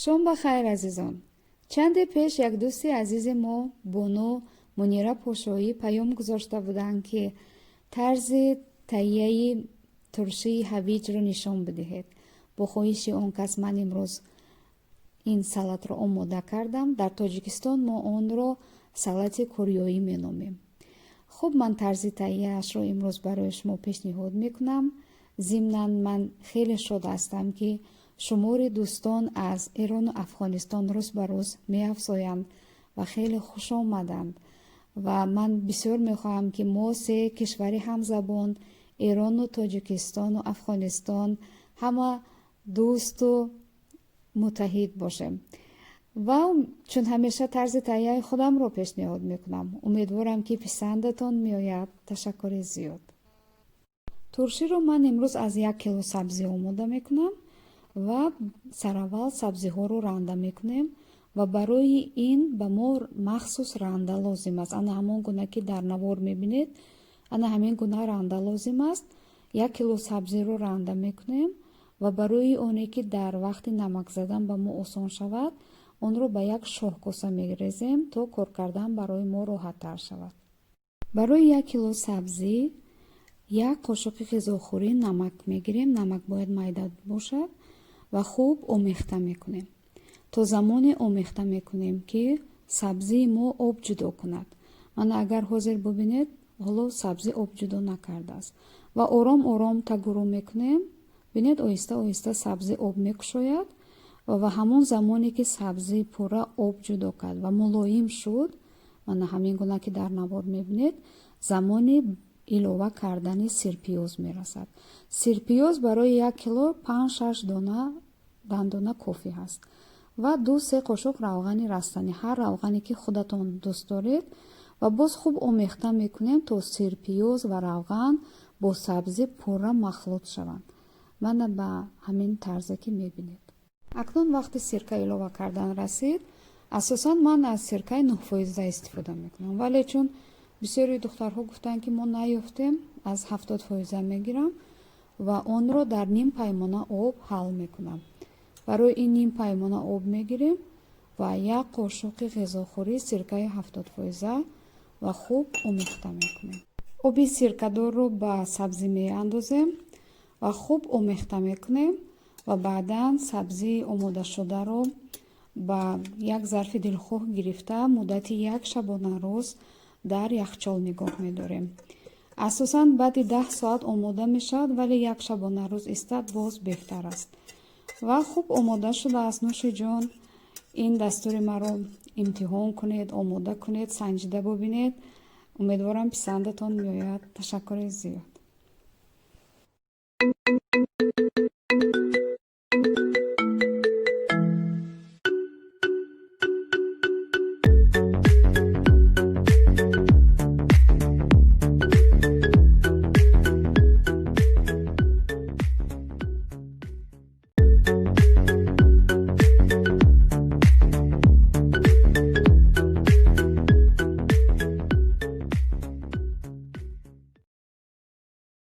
Шом ба хайр, азизон. Чанде пеш як дӯсти азизи мо, бону Мунира Пошоӣ, паём гузошта буданд, ки тарзи таҳияи туршии ҳавиҷро нишон бидиҳед. Бо хоҳиши он кас ман имрӯз ин салатро омода кардам. Дар Тоҷикистон мо онро салати кӯрёӣ меномем. Хуб, ман тарзи таҳияашро имрӯз барои шумо пешниҳод мекунам. Зимнан ман хеле шод ҳастам, ки шумори дӯстон аз Эрону Афғонистон рӯз ба рӯз меафзоянд ва хеле хуш омаданд. Ва ман бисёр мехоҳам, ки мо се кишвари ҳамзабон, Эрону Тоҷикистону Афғонистон, ҳама дӯсту муттаҳид бошем. Ва чун ҳамеша тарзи таҳияи худамро пешниҳод мекунам, умедворам, ки писандатон меояд. Ташаккури зиёд. Турширо ман имрӯз аз 1 кило сабзӣ омода мекунам ва сараввал сабзиҳоро ранда мекунем. Ва барои ин ба мо махсус ранда лозим аст. Ана ҳамон гуна, ки дар навор мебинед, ана ҳамин гуна ранда лозим аст. 1 кило сабзиро ранда мекунем ва барои оне ки дар вақти намак задан ба мо осон шавад, онро ба як шоҳкоса мерезем, то кор кардан барои мо роҳаттар шавад. Барои 1 кило сабзӣ як қошуқи ғизохӯрӣ намак мегирем. Намак бояд майда бошад ва хуб омехта мекунем. То замоне омехта мекунем, ки сабзии мо об ҷудо кунад. Мана, агар ҳозир бубинед, ҳоло сабзӣ об ҷудо накардааст. Ва ором ором тагурӯ мекунем. Бинед, оҳиста оҳиста сабзӣ об мекушояд. Ва ҳамон замоне ки сабзӣ пурра об ҷудо кард ва мулоим шуд, мана ҳамин гуна, ки дар навор мебинед, замони илова кардани сирпиёз мерасад. Сирпиёз барои 1 кило панҷ-шаш дона дандона кофӣ ҳаст ва 2-3 қошуқ равғани растанӣ, ҳар равғане ки худатон дӯст доред. Ва боз хуб омехта мекунем, то сирпиёз ва равған бо сабзӣ пурра махлут шаванд, мана ба ҳамин тарзе ки мебинед. Акнун вақти сирка илова кардан расид. Асосан ман аз сиркаи 9 фоиза истифода мекунам, вале чун бисёри духтарҳо гуфтанд, ки мо наёфтем, аз 70 фоиза мегирам ва онро дар ним паймона об ҳал мекунам. Барои ин ним паймона об мегирем ва як қошуқи ғизохӯрӣ сиркаи 70 фоиза ва хуб омехта мекунем. Оби сиркадорро ба сабзӣ меандозем ва хуб омехта мекунем. Ва баъдан сабзии омодашударо ба як зарфи дилхоҳ гирифта, муддати як шабонарӯз дар яхчол нигоҳ медорем. Асосан баъди 10 соат омода мешавад, вале як шабонарӯз истад, боз беҳтар аст. Ва хуб омода шудааст. Нӯши ҷон, ин дастури маро имтиҳон кунед, омода кунед, санҷида бубинед. Умедворам, писандатон меояд. Ташаккури зиёд.